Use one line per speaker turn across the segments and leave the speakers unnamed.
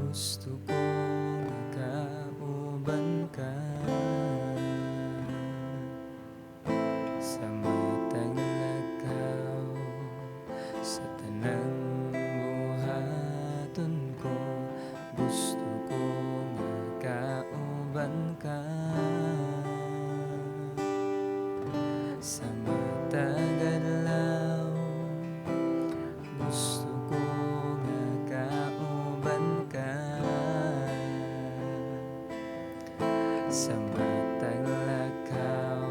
Gusto ko nga kauban ka sa matag lakaw, sa tanang buhaton ko. Gusto ko nga kauban ka sa matag adlaw. Gusto ko nga kauban ka sa matag lakaw,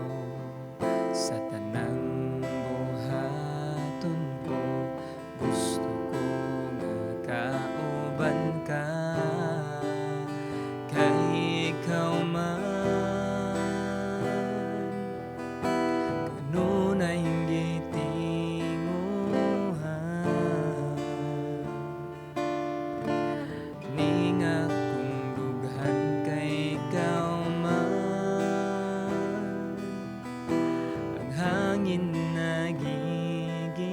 sa tanang buhaton ko. Gusto ko nga kauban ka, kay ikaw man kanunay gitinguha ning akong dughan, kay ikaw man ang hangin na giginhawa.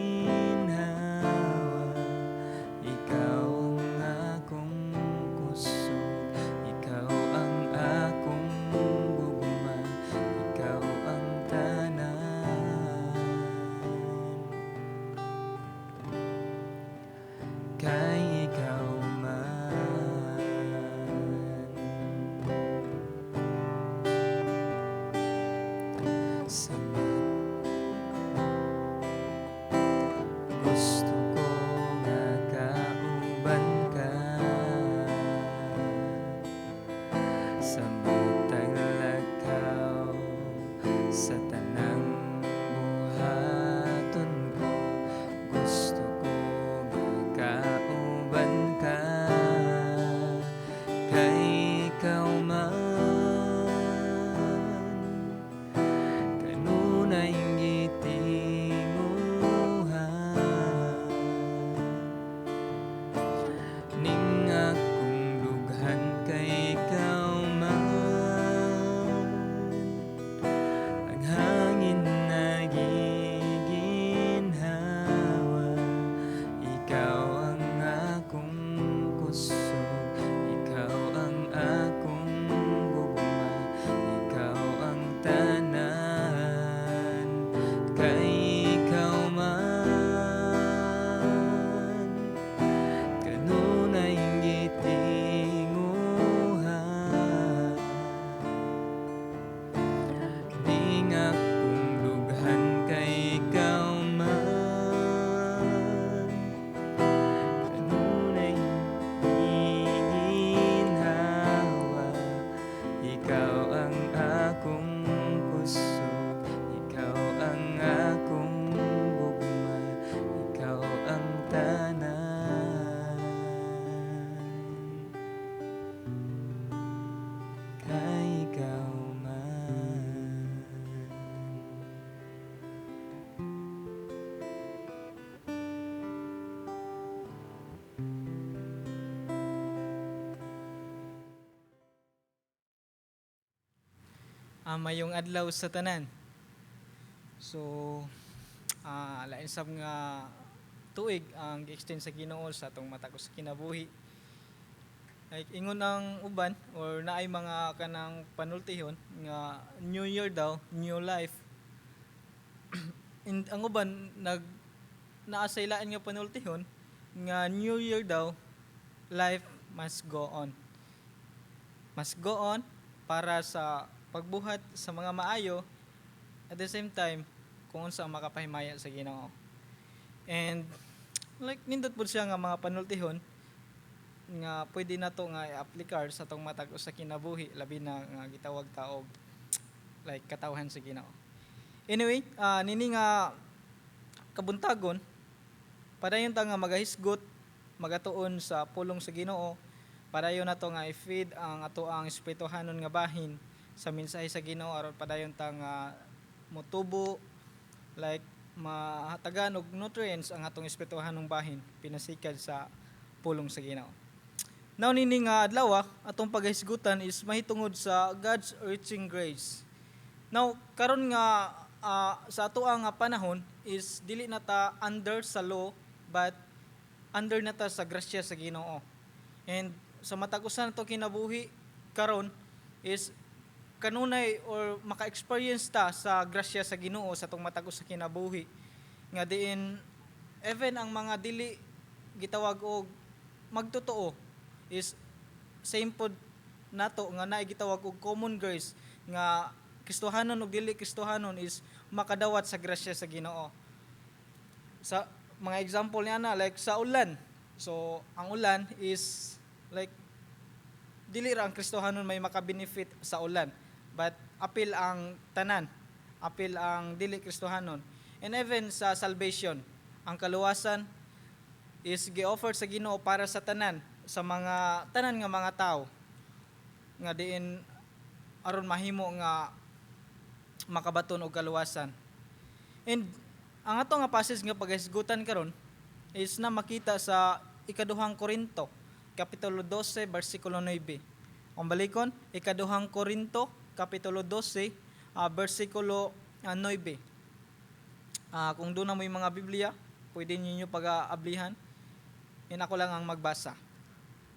Ikaw ang akong kusog, ikaw ang akong gugma, ikaw ang tanan, kay ikaw man. Sa Gusto ko nga kauban ka sa matag lakaw, sa tanang buhaton ko. Gusto ko nga kauban ka, kay ikaw man kanunay gitinguha ning akong dughan, kay ikaw man ang hangin na giginhawa. Ikaw ang akong kusog, ikaw ang akong gugma, ikaw ang tanan, kay ikaw man kanunay gitinguha ning akong dughan, kay ikaw man kanunay giginhawa. Ikaw ang akong kusog, ikaw ang akong gugma, ikaw ang tanan, kay ikaw man.
Mayong adlaw sa tanan. So, lain sab nga tuig ang gi-extend sa Ginoo sa atong matag usa kinabuhi. Like ingon ang uban or naay mga kanang panultihon nga New Year daw, new life. And ang uban nag naa sa ilaan nga panultihon nga New Year daw, life must go on. Must go on para sa pagbuhat sa mga maayo, at the same time kung unsa ang makapahimaya sa Ginoo. And like nindot pud siya nga mga panultihon nga pwede nato nga i-aplikar sa atong matag usa kinabuhi, labi na nga gitawag ta og like katawhan sa Ginoo. Anyway, nini nga kabuntagon padayon ta nga magahisgot, magatuon sa pulong sa Ginoo. Padayon nato nga i-feed ang ato ang espirituhanon nga bahin sa mensahe sa Ginoo aron padayon ta nga motubo, like mahatagan og nutrients ang atong espirituhanong bahin pinasikad sa pulong sa Ginoo. Now nini nga adlaw, atong paghisgutan is mahitungod sa God's reaching grace. Now karon nga sa ato ang panahon is dili na ta under sa law but under na ta sa grasya sa Ginoo. And Sa matag usa nato kinabuhi karon is kanunay or maka-experience ta sa grasya sa Ginoo sa atong matag usa kinabuhi, nga diin even ang mga dili gitawag og magtotoo is same pod nato nga naay gitawag og common grace, nga Kristohanon ug dili Kristohanon is makadawat sa grasya sa Ginoo. Sa mga example niya na like sa ulan. So ang ulan is like dili ra ang Kristohanon may maka-benefit sa ulan, but apil ang tanan, apil ang dili Kristohanon. And even sa salvation, ang kaluwasan is gi-offer sa Ginoo para sa tanan, sa mga tanan nga mga tao, nga diin aron mahimo nga makabaton og kaluwasan. And ang ato nga passage nga paghisgutan karon is na makita sa Ikaduhang Korinto, kapitulo 12, bersikulo 9. Ang balikon, Ikaduhang Korinto, kapitulo 12, bersikulo 9. Kung duna moy mga Biblia, pwede ninyo pag-aablihan. And ako lang ang magbasa.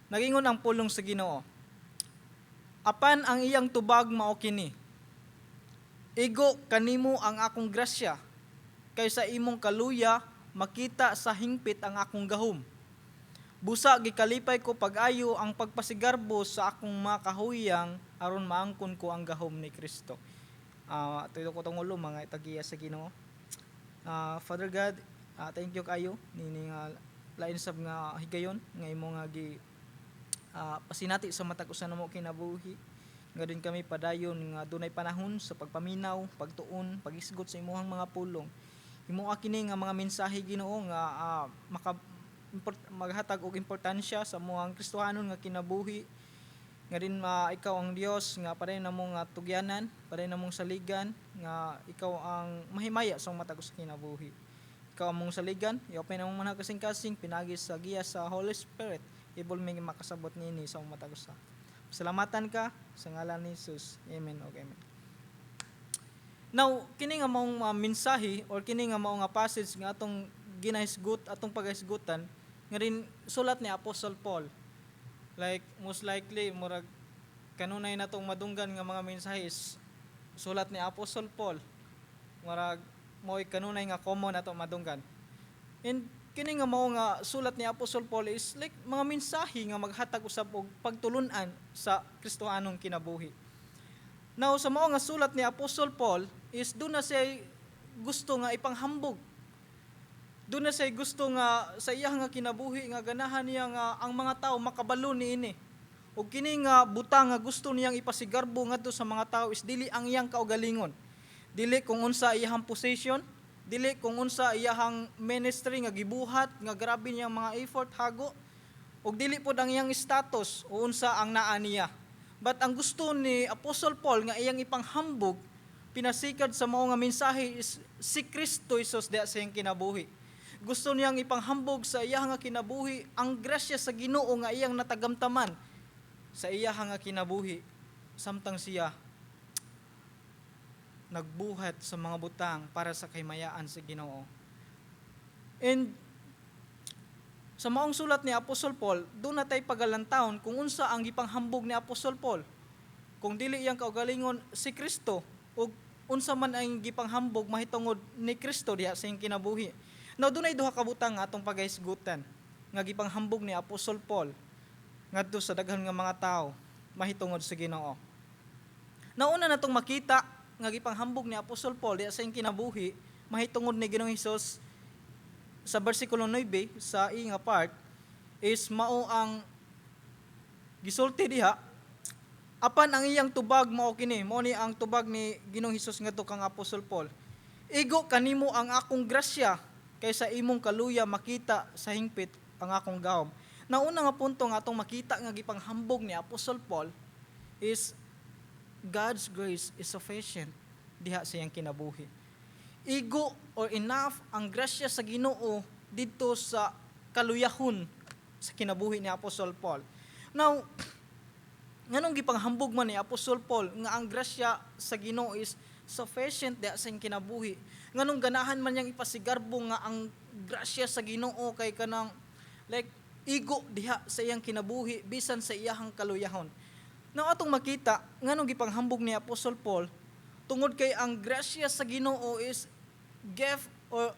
Nagingon ang pulong sa Ginoo: "Apan ang iyang tubag mao kini: Igo kanimo ang akong grasya, kay sa imong kaluya makita sa hingpit ang akong gahom. Busa gikalipay ko pag-ayo ang pagpasigarbo sa akong mga kahuyang aron maangkon ko ang gahom ni Kristo." Tuyo ko tong ulo, mga tagiya sa Ginoo. Father God, thank you kayo nini nga lain sab nga higayon nga imo nga gi pasinati sa matag usa namo kinabuhi, nga din kami padayon nga dunay panahon sa pagpaminaw, pagtuon, pagisgot sa imuhang mga pulong. Himoa kini nga mga mensahe, Ginoo, nga maka maghatag og importansya sa amoang Kristohanon nga kinabuhi, nga din ikaw ang Dios nga padayon namo nga tugyanan, padayon namong saligan, nga ikaw ang mahimaya sa matag usa kinabuhi. Ikaw among saligan, i-open among mga kasing-kasing pinagi sa giya sa Holy Spirit. Ibol mi makasabot nini sa matag usa. Salamatan ka sa ngalan ni Jesus. Amen. Okay, amen. Now, kini nga maong mensahe or kini nga mao nga passage nga atong ginahisgot, atong paghisgutan, nga rin sulat ni Apostle Paul. Like most likely murag kanunay natong madunggan nga mga mensahe is sulat ni Apostle Paul. Murag mo'y kanunay nga common ato madunggan. And kini nga mao nga sulat ni Apostle Paul is like mga mensahe nga maghatag usab og pagtulun-an sa Kristohanong kinabuhi. Now, sa mao nga sulat ni Apostle Paul is duna siya gusto nga ipanghambog. Duna siya gusto nga sa iya nga kinabuhi nga ganahan niya nga ang mga tao makabalo niini. Ug kini nga butang nga gusto niyang ipasigarbo ngadto sa mga tao is dili ang iyang kaugalingon. Dili kung unsa iyang position, dili kung unsa iyang ministry nga gibuhat nga grabe niyang mga effort hago, ug dili pod ang iyang status o unsa ang naa niya. But ang gusto ni Apostle Paul nga iyang ipanghambog pinasikad sa mao nga mensahe is si Kristo Jesus diha sa iyang kinabuhi. Gusto niyang ipanghambog sa iya nga kinabuhi ang grasya sa Ginoo nga iyang natagamtaman sa iya nga kinabuhi samtang siya nagbuhat sa mga butang para sa kahimayaan sa Ginoo. And sa maong sulat ni Apostle Paul, duna tay pagalantawon kung unsa ang gipanghambog ni Apostle Paul. Kung dili iyang kaugalingon, si Kristo, ug unsa man ang gipanghambog mahitungod ni Kristo diha sa iyang kinabuhi. Now, dunay duha ka butang nga atong pagahisgutan nga gipanghambog ni Apostle Paul ngadto sa daghan nga mga tawo mahitungod sa Ginoo. Nauna natong makita nga gipanghambog ni Apostle Paul diha sa iyang kinabuhi mahitungod ni Ginoong Hesus sa bersikulo 9 sa i nga part is mao ang gisulti diha: "Apan ang iyang tubag mao kini." Mao ni ang tubag ni Ginoong Hesus ngadto kang Apostle Paul: "Igo kanimo ang akong grasya, kay sa imong kaluya makita sa hingpit ang akong gahom." Nauna nga punto nga atong makita nga gipanghambog ni Apostle Paul is God's grace is sufficient diha sa iyang kinabuhi. Igo or enough ang grasya sa Ginoo didto sa kaluyahon sa kinabuhi ni Apostle Paul. Now, nganong gipanghambog man ni Apostle Paul nga ang grasya sa Ginoo is sufficient diha sa iyang kinabuhi? Nganong ganahan man niyang ipasigarbo nga ang grasya sa Ginoo kay kanang like igo diha sa iyang kinabuhi bisan sa iyahang kaluyahon. Now, atong makita nganong gipanghambog ni Apostle Paul, tungod kay ang grasya sa Ginoo is gift or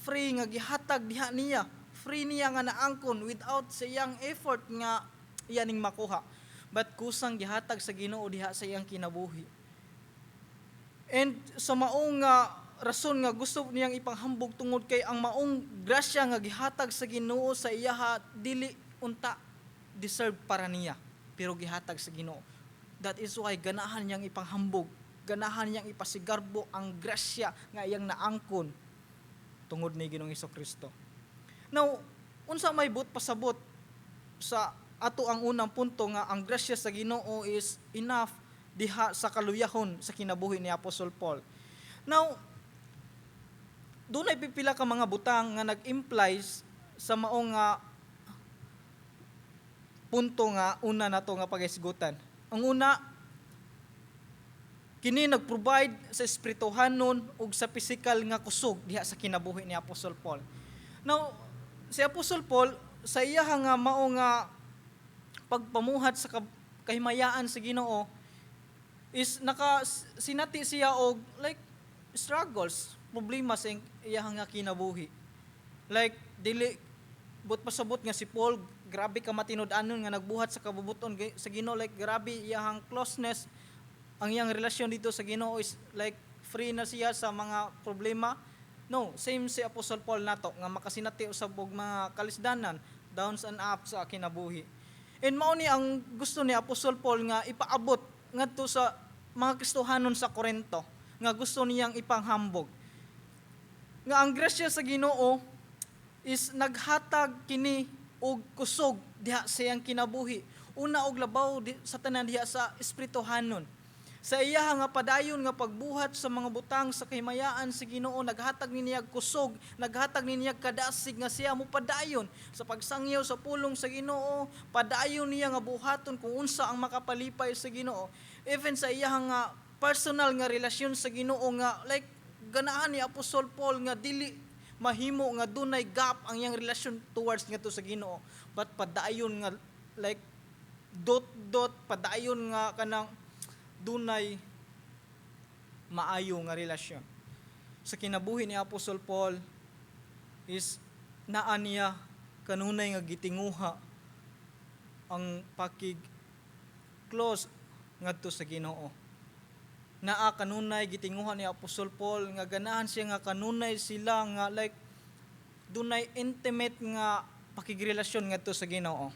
free nga gihatag diha niya. Free niya nga naangkon without sa iyang effort nga iya ning makuha. But kusang gihatag sa Ginoo diha sa iyang kinabuhi. And sa maong nga rason nga gusto niyang ipanghambog, tungod kay ang maong grasya nga gihatag sa Ginoo sa iyaha, dili unta deserve para niya, pero gihatag sa Ginoo. That is why ganahan niyang ipanghambog, ganahan niyang ipasigarbo ang grasya nga iyang naangkon tungod ni Ginoong Kristo. Now, unsa may buot pasabot sa ato ang unang punto nga ang grasya sa Ginoo is enough diha sa kaluyahon sa kinabuhi ni Apostle Paul? Now, dunay pipila ka mga butang nga nag-implies sa maong nga punto nga una nato nga paghisgutan. Ang una, kini nag-provide sa espirituhanon ug sa pisikal nga kusog diha sa kinabuhi ni Apostle Paul. Now, si Apostle Paul, sa iya nga mao nga pagpamuhat sa kahimayaan sa Ginoo, is naka sinati siya og like struggles, problema sa iya nga kinabuhi. Like dili but pasabot nga si Paul grabe ka matinud-anon nga nagbuhat sa kabubuton sa Ginoo, like grabe iyahang closeness, ang iyang relasyon dito sa Ginoo is like free na siya sa mga problema. No, same si Apostle Paul nato nga makasinati usab og mga kalisdanan, downs and ups sa kinabuhi. And mao ni ang gusto ni Apostle Paul nga ipaabot ngadto sa mga Kristohanon sa Korinto, nga gusto niyang ipanghambog. Nga ang grasya sa Ginoo is naghatag kini og kusog diha sa iyang kinabuhi. Una og labaw sa tanan, diha sa espirituhanon. Sa iya nga padayon nga pagbuhat sa mga butang sa kahimayaan sa Ginoo, naghatag ni niya kusog, naghatag ni niya kadasig nga siya mo padayon sa pagsangyaw sa pulong sa Ginoo, padayon niya nga buhaton kung unsa ang makapalipay sa Ginoo. Even sa iya nga personal nga relasyon sa Ginoo, nga like ganahan ni Apostol Paul nga dili mahimo nga dunay gap ang iyang relasyon towards ngadto sa Ginoo, but padayon nga like dot dot, padayon nga kanang dunay maayo nga relasyon. Sa kinabuhi ni Apostol Paul is naa niya kanunay nga gitinguha ang pakig close ngadto sa Ginoo. Naa kanunay gitinguha ni Apostol Paul nga ganahan siya nga kanunay sila nga like dunay intimate nga pakigrelasyon ngadto sa Ginoo.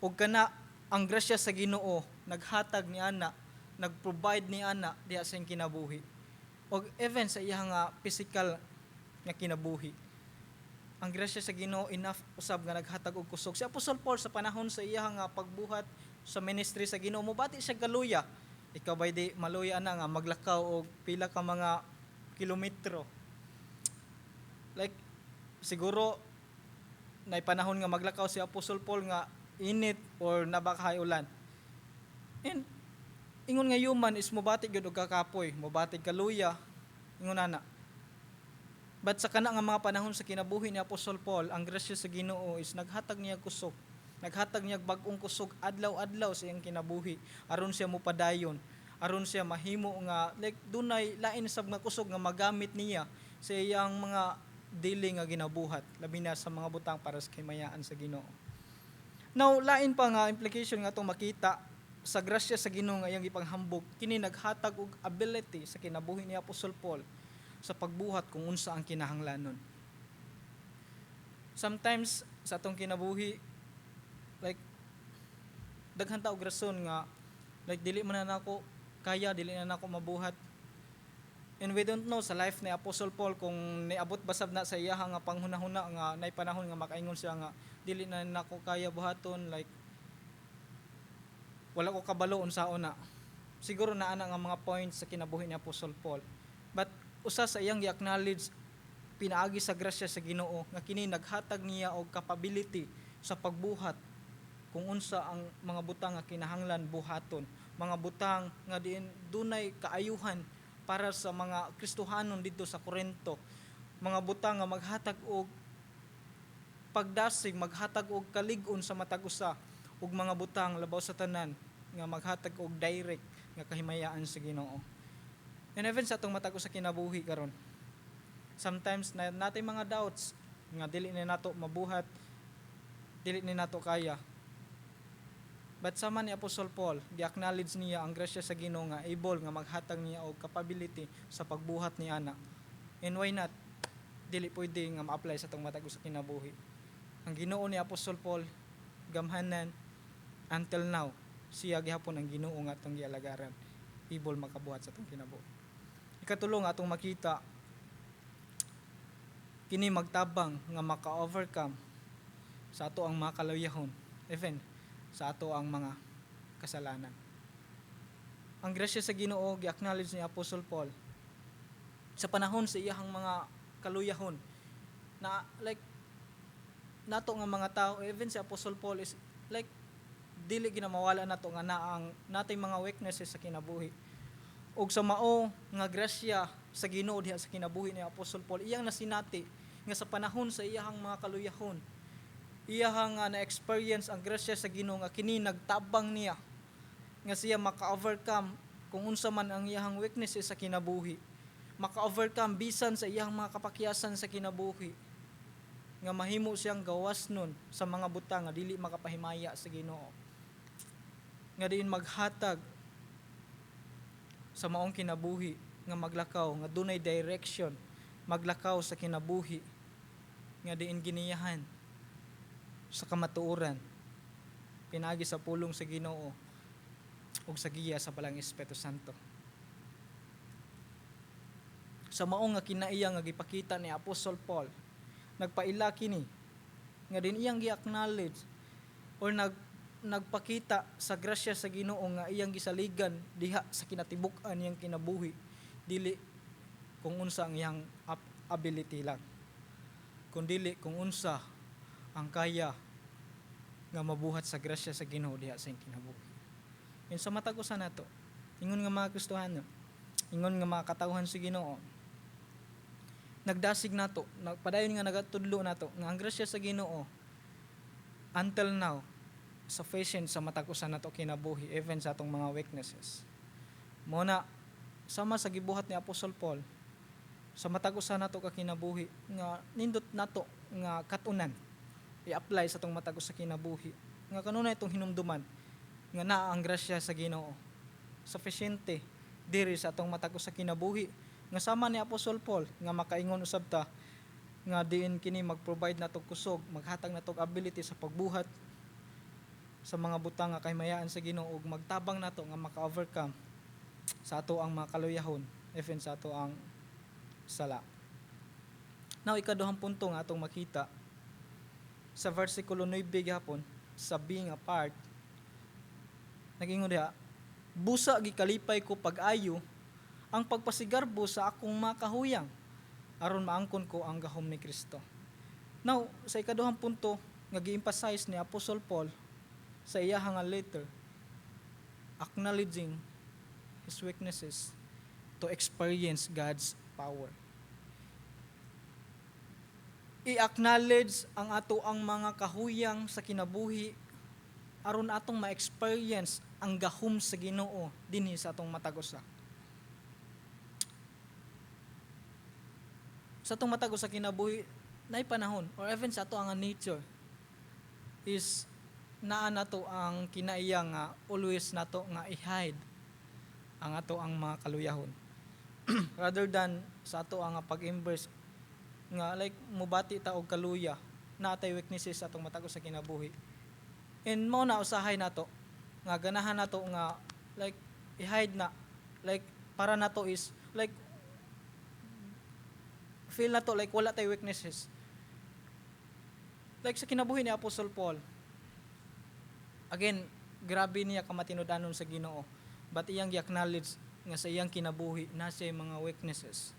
Ug kana ang grasya sa Ginoo naghatag ni ana, nag-provide ni ana diha sa iyang kinabuhi. Og even sa iya nga physical nga kinabuhi. Ang grasya sa Ginoo enough usab nga naghatag og kusog. Si Apostol Paul, sa panahon sa iya nga pagbuhat sa ministry sa Ginoo, mobati siya kaluya. Ikaw ba di maluya na nga maglakaw og pila ka mga kilometro? Like siguro nay panahon nga maglakaw si Apostol Paul nga init or nabakahay ulan. And ingon nga human is mobati gyud og kakapoy, mobati kaluya, ingon ana. But sa kana nga mga panahon sa kinabuhi ni Apostol Paul, ang grasya sa Ginoo is naghatag niya kusog. Naghatag niya bag-ong kusog adlaw-adlaw sa iyang kinabuhi aron siya mopadayon, aron siya mahimo nga like dunay lain sab nga kusog nga magamit niya sa iyang mga daily nga ginabuhat, labi na sa mga butang para sa kahimayaan sa Ginoo. Now, lain pa nga implication nga atong makita sa grasya sa Ginoo nga iyang ipanghambog, kini naghatag og ability sa kinabuhi ni Apostol Paul sa pagbuhat kung unsa ang kinahanglanon. Sometimes sa atong kinabuhi, like daghan ta og rason nga like dili man na nako kaya, dili na nako mabuhat. And we don't know sa life ni Apostle Paul kung niabot ba sab na sa iya nga panghunahuna nga nay panahon nga makaingon siya nga dili na nako kaya buhaton, like wala ko kabalo unsaon na. Siguro naa na nga mga points sa kinabuhi ni Apostle Paul. But usa sa iyang gi-acknowledge pinaagi sa grasya sa Ginoo nga kini naghatag niya og capability sa pagbuhat kung unsa ang mga butang nga kinahanglan buhaton, mga butang nga diin dunay kaayuhan para sa mga Kristohanon didto sa Korinto, mga butang nga maghatag og pagdasig, maghatag og kalig-on sa matag usa ug mga butang, labaw sa tanan nga maghatag og direct nga kahimayaan sa Ginoo. And even sa atong matag usa kinabuhi karon, sometimes na natay mga doubts nga dili ni nato mabuhat, dili ni nato kaya. But sama ni Apostle Paul, gi-acknowledge niya ang grasya sa Ginoo nga able nga maghatag niya og capability sa pagbuhat ni ana. And why not? Dili pwede nga ma-apply sa atong matag usa kinabuhi. Ang Ginoo ni Apostle Paul gamhanan, until now, siya gihapon ang Ginoo nga atong gialagaran. Able makabuhat sa atong kinabuhi. Ikatulo nga atong makita, kini magtabang nga maka-overcome sa ato ang mga kaluyahon, even sa ato ang mga kasalanan. Ang grasya sa Ginoo, gi-acknowledge ni Apostle Paul sa panahon sa iyahang mga kaluyahon na like nato nga mga tao, even si Apostle Paul is like dili ginamawala nato nga naang natay mga weaknesses sa kinabuhi. Ug sa mao nga grasya sa Ginoo diha sa kinabuhi ni Apostle Paul, iyang nasinati nga sa panahon sa iyahang mga kaluyahon, iyahang nga na-experience ang grasya sa Ginoo nga kini nagtabang niya nga siya maka-overcome kung unsa man ang iyahang weaknesses sa kinabuhi, maka-overcome bisan sa iyahang mga kapakyasan sa kinabuhi, nga mahimo siyang gawas nun sa mga butang nga dili makapahimaya sa Ginoo, nga diin maghatag sa maong kinabuhi nga maglakaw nga dunay direction, maglakaw sa kinabuhi nga diin giniyahan sa kamatuoran pinaagi sa pulong sa Ginoo ug sa giya sa Balaang Espiritu Santo. Sa mao nga kinaiya nga gipakita ni Apostle Paul, nagpaila kini nga din iyang gi-acknowledge or nagpakita sa grasya sa Ginoo nga iyang gisaligan diha sa kinatibuk-an niyang kinabuhi, dili kung unsa ang iyang ability lang, kundili kung unsa ang kaya nga mabuhat sa grasya sa Ginoo diha sa iyang kinabuhi. Yun sa matag usa nato, ingon nga mga Kristohano, ingon nga mga katawhan sa Ginoo, nagdasig nato, nagpadayon nga nagatudlo nato nga ang grasya sa Ginoo until now sufficient sa matag usa nato kinabuhi, even sa atong mga weaknesses. Mo na sama sa gibuhat ni Apostle Paul, sa matag usa nato ka kinabuhi nga nindot nato nga katunan i-apply sa atong matag usa kinabuhi nga kanunay itong hinumduman nga naa ang grasya sa Ginoo sufficiente diri sa atong matag usa kinabuhi, nga sama ni Apostle Paul nga makaingon usab ta nga diin kini mag-provide natog kusog, maghatag natog ability sa pagbuhat sa mga butang nga kahimayaan sa Ginoo ug magtabang nato nga maka-overcome sa ato ang mga kaluyahon, even sa ato ang sala. Now, ikaduhang punto nga atong makita sa versikulo 9 gihapon sa being apart, nagingon diha, "Busa gikalipay ko pag-ayo ang pagpasigarbo sa akong mga kahuyang aron maangkon ko ang gahom ni Kristo." Now, sa ikaduhang punto nga gi-emphasize ni Apostle Paul sa iyahang nga letter, acknowledging his weaknesses to experience God's power. I-acknowledge ang ato ang mga kahuyang sa kinabuhi aron atong ma-experience ang gahom sa Ginoo dinhi sa atong matag usa. Sa atong matag usa kinabuhi, naay panahon or even sa ato ang nature is naa nato ang kinaiya nga always nato nga i-hide ang ato ang mga kaluyahon rather than sa ato ang pag-embrace nga like mubati ta og kaluya, natay weaknesses sa atong matag usa kinabuhi. And mao na usahay nato nga ganahan nato nga like i-hide na, like para nato is like feel nato like wala tay weaknesses. Like sa kinabuhi ni Apostle Paul, again, grabe niya kamatinud-anon sa Ginoo, but iyang gi-acknowledge nga sa iyang kinabuhi na siya mga weaknesses.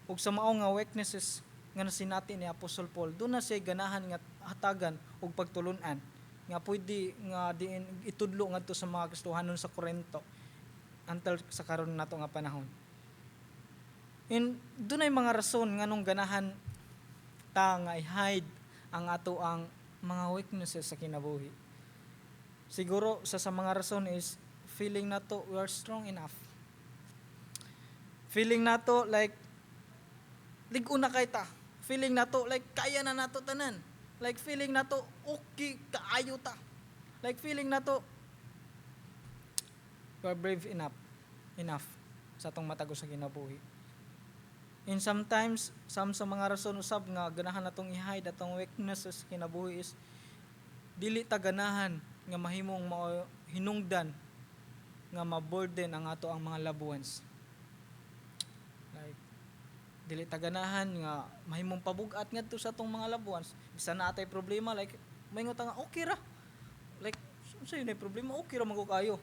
Ug sa mao nga weaknesses nga nasinati ni Apostle Paul, doon na siya ganahan nga hatagan og pagtulun-an nga pwede nga diin itudlo ngadto sa mga Kristohanon sa Corinto until sa karon nato nga panahon. And dunay mga rason nganong ganahan ta nga i-hide ang ato ang mga weaknesses sa kinabuhi. Siguro sa mga rason is feeling nato we are strong enough. Feeling nato like lig-on na kay ta. Feeling nato like kaya na nato tanan. Like feeling nato okay kaayo ta. Like feeling nato we are brave enough enough sa atong matag sa kinabuhi. And sometimes, some sa mga rason usab nga ganahan natong i-hide atong weaknesses sa kinabuhi is dili ta ganahan nga mahimong mao hinungdan nga ma-burden ang ato ang mga loved ones. Like dili ta ganahan nga mahimong pabugat ngadto sa atong mga loved ones. Bisan naa tay problema, like moingon ta nga okay ra. Like unsa yun ay problema, okay ra man ko kayo.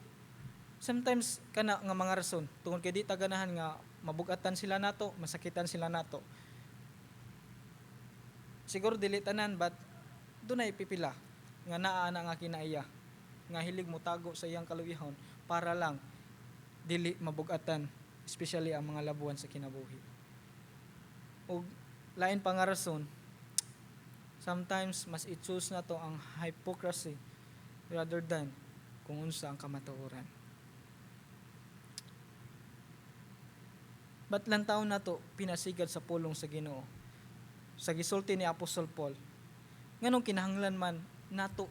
Sometimes kana nga mga rason tungod kay di ta ganahan nga mabugatan sila nato, masakitan sila nato. Siguro dili tanan, but dunay pipila nga naa na nga kinaiya nga hilig mo tago sa iyang kaluyahon para lang dili mabugatan, especially ang mga loved ones sa kinabuhi. Og lain pa nga rason, sometimes mas i-choose nato ang hypocrisy rather than kung unsa ang kamatuoran. But lantaw nato pinasigad sa pulong sa Ginoo. Sa gisulti ni Apostle Paul, nganong kinahanglan man nato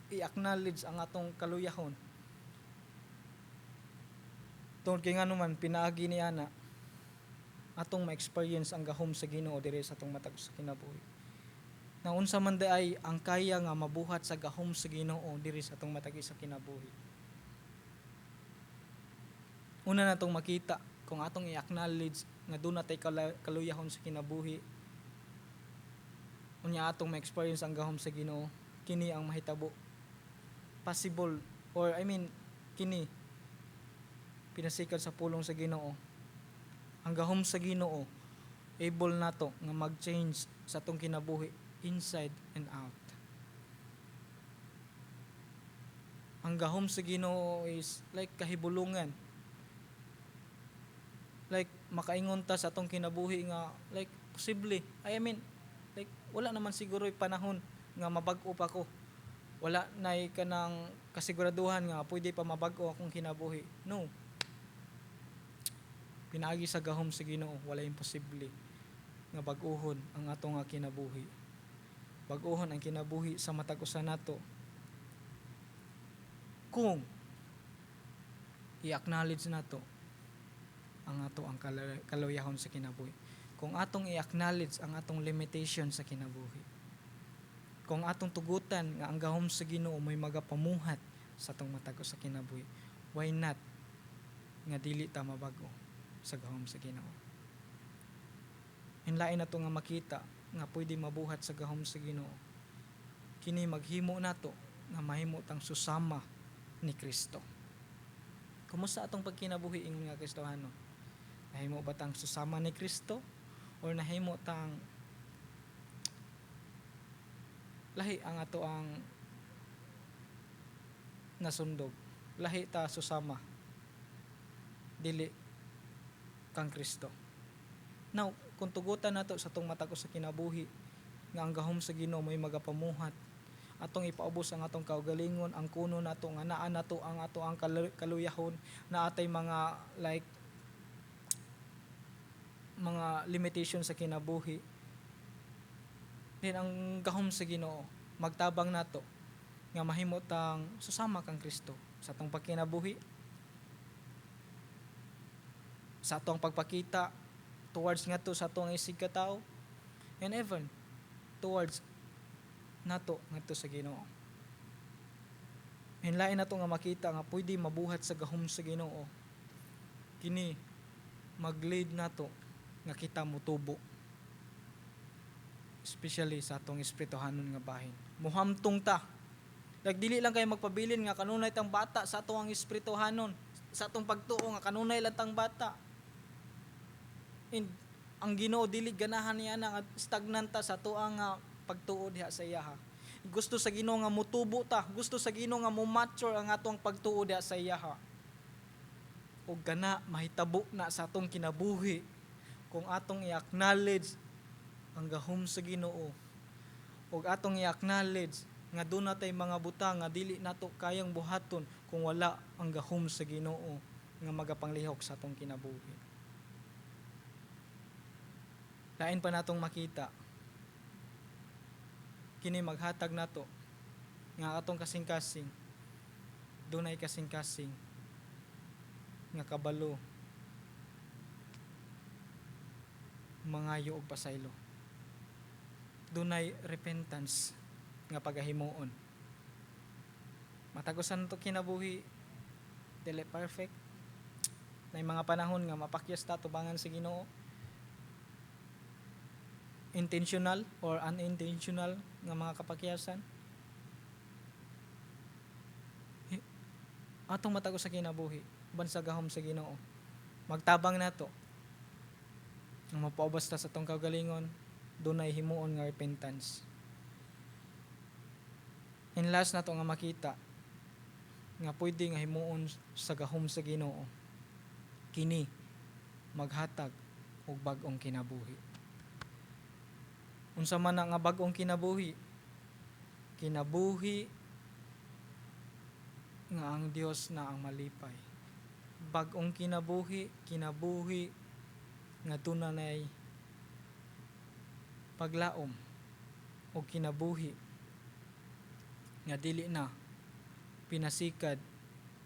i-acknowledge ang atong kaluyahon? Tungod kay ngano man pinaagi ni ana atong ma-experience ang gahom sa Ginoo diri sa atong matag sa kinabuhi. Na unsa man diay ang kaya nga mabuhat sa gahom sa Ginoo diri sa atong matag sa kinabuhi? Una natong makita kung atong i-acknowledge nga duna tay kaluyahon sa kinabuhi, unya atong ma-experience ang gahom sa Ginoo, kini ang mahitabo. Possible, or I mean, kini pinasikat sa pulong sa Ginoo. Ang gahom sa Ginoo able nato nga mag-change sa atong kinabuhi inside and out. Ang gahom sa Ginoo is like kahibulungan. Like makaingon ta sa atong kinabuhi nga like posible. I mean, like wala naman siguro panahon nga mabag-o pa ko. Wala nay kanang kasiguraduhan nga pwede pa mabag-o akong kinabuhi. No. Pinaagi sa gahom sa Ginoo, wala imposible nga bag-ohon ang atong nga kinabuhi. Bag-ohon ang kinabuhi sa matag usa nato kung i-acknowledge nato ang ato ang kaluyahon sa kinabuhi. Kung atong i-acknowledge ang atong limitation sa kinabuhi. Kung atong tugutan nga ang gahom sa Ginoo may magapamuhat sa atong matag sa kinabuhi. Why not nga dili ta mabago sa gahom sa Ginoo? Hinlain nato nga makita nga pwede mabuhat sa gahom sa Ginoo. Kini maghimo nato nga mahimo tang susama ni Kristo. Kumusta atong pagkinabuhi ingon nga Kristohano? Nahimo ba tang susama ni Kristo or nahimo tang lahi ang ato ang nasundog? Lahi ta susama dili kang Kristo. Now, kung tugutan nato sa atong matag sa kinabuhi nga ang gahom sa Ginoo may magapamuhat, atong ipaubos ang atong kaugalingon, ang kuno nato nga naa nato ang ato ang kaluyahon, naa tay mga like mga limitation sa kinabuhi, then ang gahom sa Ginoo magtabang nato nga mahimo tang susama kang Kristo sa atong pagkinabuhi, sa atong pagpakita towards ngadto sa atong isig katawo, and even towards nato ngadto sa Ginoo. Hinlain nato nga makita nga pwede mabuhat sa gahom sa Ginoo. Kini mag-lead nato nga kita motubo, especially sa atong espirituhanon nga bahin. Muhamtong ta. Like dili lang kay magpabilin nga kanunay tang bata sa atong espirituhanon, sa atong pagtuo nga kanunay lang tang bata. And ang Ginoo dili ganahan niya na nga stagnant ta sa atoang nga pagtuo diha sa iyaha. Gusto sa Ginoo nga mutubo ta, gusto sa Ginoo nga mo-mature ang atong pagtuo diha sa iyaha. Ug gana mahitabo na sa atong kinabuhi kung atong i-acknowledge ang gahom sa Ginoo. Ug atong i-acknowledge nga duna tay mga butang nga dili nato kayang buhaton kung wala ang gahom sa Ginoo nga magapanglihok sa atong kinabuhi. Lain pa natong makita, kini maghatag nato nga atong kasing-kasing dunay kasing-kasing nga kabalo mangayo og pasaylo. Dunay repentance nga pagahimuon. Matag usa nato kinabuhi dili perfect. Nay mga panahon nga mapakyas ta tubangan sa Ginoo. Intentional or unintentional nga mga kapakyasan. Atong matag usa kinabuhi uban sa gahom sa Ginoo, magtabang nato nga mapaubos ta sa atong kaugalingon, dunay himuon nga repentance. And last nato nga makita nga pwede nga himuon sa gahom sa Ginoo, kini maghatag og bag-ong kinabuhi. Unsa man na nga bag-ong kinabuhi? Kinabuhi nga ang Dios na ang malipay. Bag-ong kinabuhi, kinabuhi nga dunay paglaom o kinabuhi nga dili na pinasikad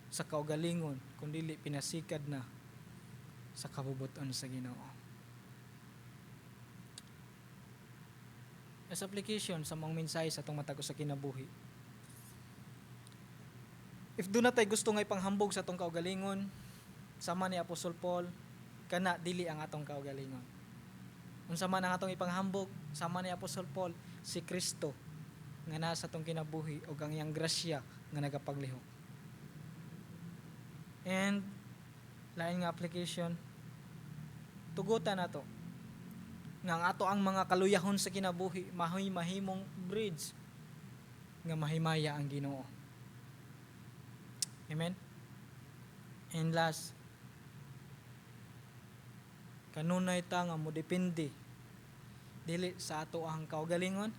sa kaugalingon, kundi pinasikad na sa kabubuton sa Ginoo. As application sa mga mensahe sa atong matag usa kinabuhi, if duna tay gusto nga ipanghambog sa atong kaugalingon, sama ni Apostol Paul, kana dili ang atong kaugalingon. Unsa man ang atong ipanghambog, sama ni Apostol Paul, si Kristo nga nasa atong kinabuhi ug ang iyang grasya nga nagapaglihok. And lain nga application, tugutan nato nga ang ato ang mga kaluyahon sa kinabuhi mahoy mahimong bridge nga mahimaya ang Ginoo. Amen. And last, kanunay ta nga modepende dili sa ato ang kaugalingon,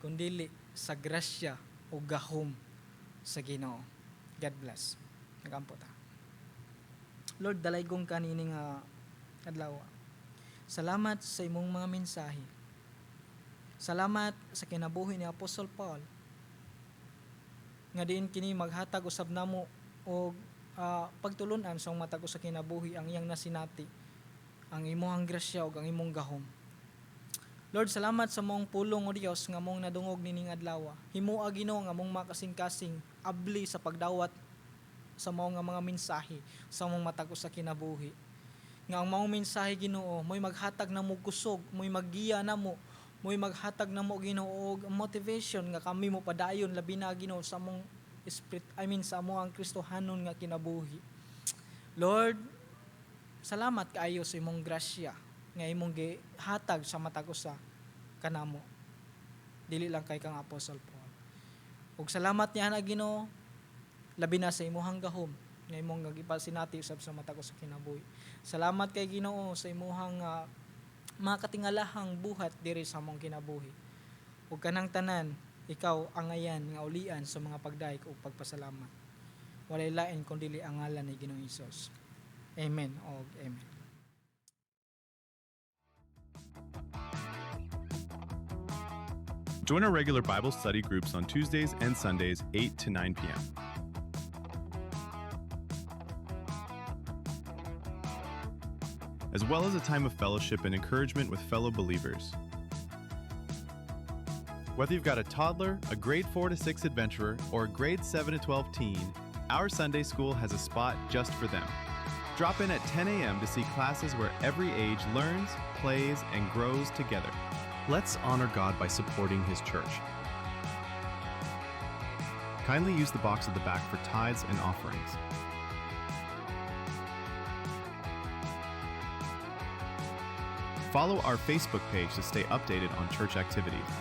kundili sa grasya o gahom sa Ginoo. God bless. Nagampo ta. Lord, dalaygong kanini nga adlaw. Salamat sa imong mga mensahe. Salamat sa kinabuhi ni Apostol Paul nga diin kini maghatag usab namo og pagtulunan sa matag usa kinabuhi ang iyang nasinati, ang imong grasya ug ang imong gahom. Lord, salamat sa mong pulong o Dios nga mong nadungog nining adlaw. Himoa Ginoo nga mong makasing-kasing abli sa pagdawat sa mao nga mga mensahe sa mong matag usa kinabuhi. Nga ang maong mensahe Ginoo mo'y maghatag namo kusog, mo'y maggiya namo, mo'y maghatag namo Ginoo og motivation nga kami mo padayon labi na Ginoo sa mong spirit, I mean sa among Kristohanon nga kinabuhi. Lord, salamat kaayo sa imong grasya nga imong gihatag sa matag usa kanamo. Dili lang kay kang Apostol Paul. Ug salamat niya na Ginoo labi na sa imong gahom nga imong gipasinati usab sa matag usa kinabuhi. Salamat kay Ginoo sa imong mga katingalahang buhat diri sa among kinabuhi. Ug kanang tanan, ikaw angayan nga ulian sa mga pagdayeg ug pagpasalamat. Walay lain kun dili ang ngalan ni Ginoong Hesus. Amen og amen.
Join our regular Bible study groups on Tuesdays and Sundays, 8 to 9 p.m. As well as a time of fellowship and encouragement with fellow believers. Whether you've got a toddler, a grade 4 to 6 adventurer, or a grade 7 to 12 teen, our Sunday school has a spot just for them. Drop in at 10 a.m. to see classes where every age learns, plays, and grows together. Let's honor God by supporting His church. Kindly use the box at the back for tithes and offerings. Follow our Facebook page to stay updated on church activities.